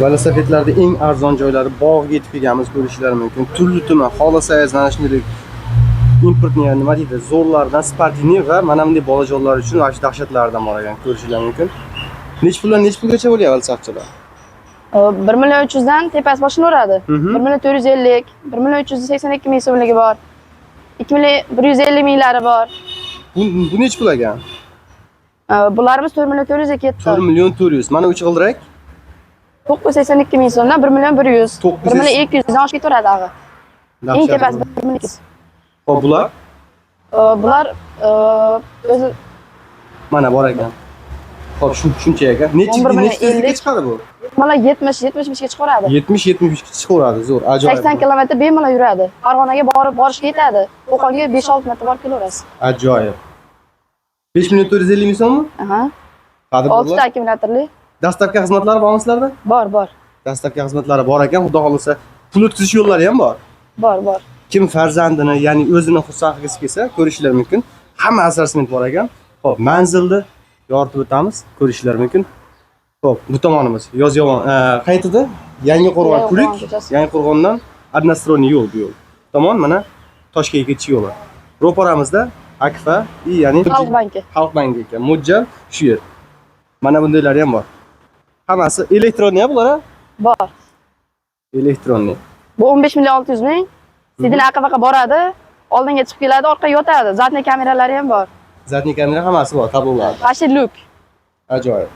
Velosipedlarda eng arzon joylari bog'ga yetib kelganmiz, ko'rishingiz mumkin. Turli tuman, xohlasangiz mana shunday импортный, nima deydi, zo'rlardan, спортивный va mana bunday bolajonlar uchun вообще dahshatlardan bor ekan, ko'rishingiz mumkin. Nechi puldan nechi pulgacha bo'lyapti velosipedlar? 1 300 000 dan tepasi boshlanaveradi. 1 450 000, 1 382 000 so'mligi bor. 2 150 000 lari bor. Bu nechi pul ekan? Bularimiz 4 400 000 ga ketdi. 4 400 000. Mana uch g'ildirak. 982 000 so'mdan 1 100 000. 1 200 000 dan oshib ketaveradi ag'i. Eng tepasi 1 200 000. Xo'p, bular? Bular o'zi Mana bor ekan. Xo'p, shu shuncha ekan. Nechi 11 nechi tezlikka 50. chiqadi bu? Mana 70, 75 ga chiqaveradi. 70, 75 ga chiqaveradi. Zo'r, ajoyib. 80 kilometr bemalol yuradi. Farg'onaga borib borishga yetadi. Qo'qonga 5-6 marta borib kelaverasiz. Ajoyib. 5 450 000 so'mmi? Aha. Qadr 6 ta bor. akkumulyatorli. Доставка xizmatlari bormi sizlarda? Bor, bor. Доставка xizmatlari bor ekan, xudo xohlasa pul o'tkazish yo'llari ham bor. Bor, bor. Kim farzandini, ya'ni o'zini xursand qilgisi kelsa, ko'rishlar mumkin. Hamma assortiment bor ekan. Xo'p, manzilni yoritib o'tamiz, ko'rishlar mumkin. Xo'p, bu tomonimiz Yozyovon, qayerda? Yangi Qo'rg'on Yangi Kulik, Qo'rg'on ko'chasi. Yangi Qo'rg'ondan односторонний yo'l bu yo'l. Tomon mana Toshkentga ketish yo'li. Ro'paramizda Akfa, и ya'ni Xalq banki. Xalq banki ekan. Mo'ljal shu yer. Mana bundaylari ham bor. Hammasi электронный bular, a? Bor. Электронный. Bu 15 600 000 ming. Sidin aqqa boradi, oldinga chiqib keladi, orqaga yotadi. Задний kameralari ham bor. Задний kamera hammasi bor, tablolar. Вообще люк. Ajoyib.